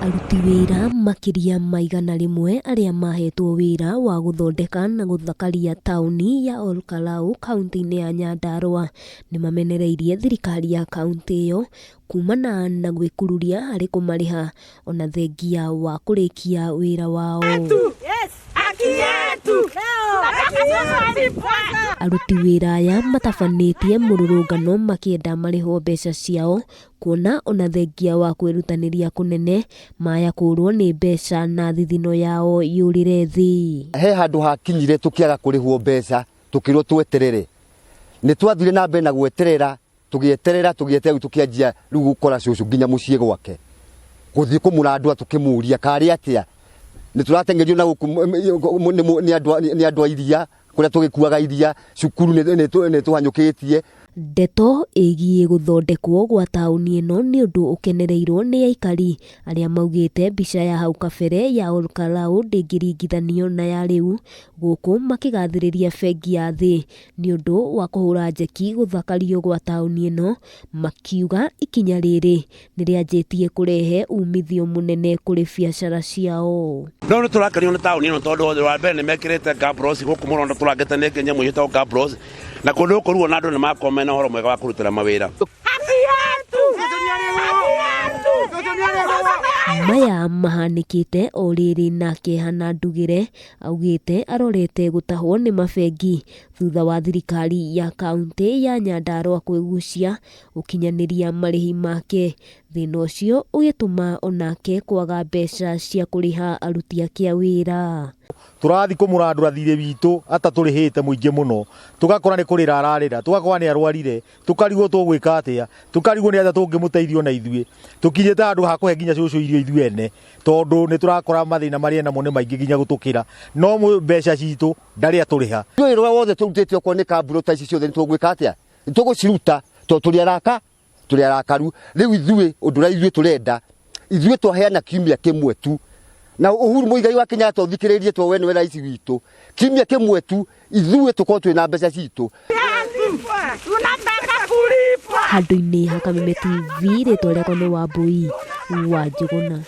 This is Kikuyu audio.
Aruti wĩra makĩria ma 100 arĩa mahetwo wĩra wa gũthondeka na gũthakaria taũni ya Ol Kalou kauntĩ-inĩ ya Nyandarua nĩ mamenereirie thirikari ya kauntĩ ĩyo kumana na gwĩkururia harĩ kũmarĩha ona thengia wa kũrĩkia wĩra wao. Aruti wĩra aya matabanĩtie mũrũrũngano makĩenda marĩhwo mbeca ciao kuona ona thengia wa kwĩrutanĩria kũnene maya kũrwo nĩ mbeca na thithino yao yũrĩre thĩ. He handũ hakinyire tũkĩaga kũrĩhwo mbeca, tũkĩrwo tweterere. Nĩ twathire na mbere na gweterera, tũgĩeterera, tũgĩeterera, rĩu tũkĩanjia rĩu gũkora cũcũ nginya mũciĩ gwake, gũthiĩ kũmũrandũra tũkĩmũria karĩ atĩa, nĩ tũrateng'erio na gũkũ nĩ andũ a iria, kũrĩa tũgĩkuaga iria, cukuru nĩ tũhanyũkĩtie. Ndeto ĩgiĩ gũthondekwo gwa taũni ĩno nĩ ũndũ ũkenereirwo nĩ aikari arĩa maugĩte mbica ya hau kabere ya Ol Kalou ndĩngĩringithanio na ya rĩu, gũkũ makĩgathĩrĩria bengi ya thĩ nĩ ũndũ wa kũhũra njeki gũthakario gwa taũni ĩno, makiuga ikinya rĩrĩ nĩ rĩanjĩtie kũrehe umithio mũnene kũrĩ biacara ciao. No nĩ tũrakenio nĩ taũni ĩno tondũ wa mbere nĩ mekĩrĩte gabros gũkũ mũno, tũrangĩte nĩ nyamũ ĩtagwo gabros, na kũndũ gũkũ rĩu ona andũ nĩ makorwo mena ũhoro mwega wa kũrutĩra mawĩra. Maya mahanĩkĩte o rĩrĩ nake Hannah Ndugĩre augĩte arorete gũtahwo nĩ mabengi thutha wa thirikari ya kauntĩ ya Nyandarua kwĩgucia gũkinyanĩria marĩhi make, thĩna ũcio ũgĩtũma onake kwaga mbeca cia kũrĩha aruti ake a wĩra. Tũrathiĩ kũmũrandũra thirĩ witũ atatũrĩhĩte mũingĩ mũno, tũgakora nĩ kũrĩra ararĩra, tũgakora nĩ arwarire, tũkarigwo tũgwĩka atĩa, tũkarigwo nĩ atĩa tũngĩmũteithia ona ithuĩ. Tũkinyĩte handũ ha kũhe nginya cũcũ irio ithuĩ ene, tondũ nĩ tũrakora mathĩna marĩa enamo nĩ maingĩ nginya gũtũkĩra, no mbeca citũ ndarĩ atũrĩha. Wĩra ũrĩa wothe tũrutĩte okorwo nĩ kamburo ta ici ciothe nĩ tũgwĩka atĩa? Nĩ tũgũciruta tondũ tũrĩ araka, tũrĩ arakaru. Rĩu ithuĩ ũndũ ũrĩa ithuĩ tũrenda, ithuĩ twaheana kiumia kĩmwe tu, na Uhuru Muigai wa Kenyatta ũthikĩrĩrie tondũ we nĩwe rais witũ, kiumia kĩmwe tu ithuĩ tũkorwo twĩ na mbeca citũ. Handũ-inĩ ha Kameme TV, rĩtwa rĩakwa nĩ Wambui wa Njũgũna.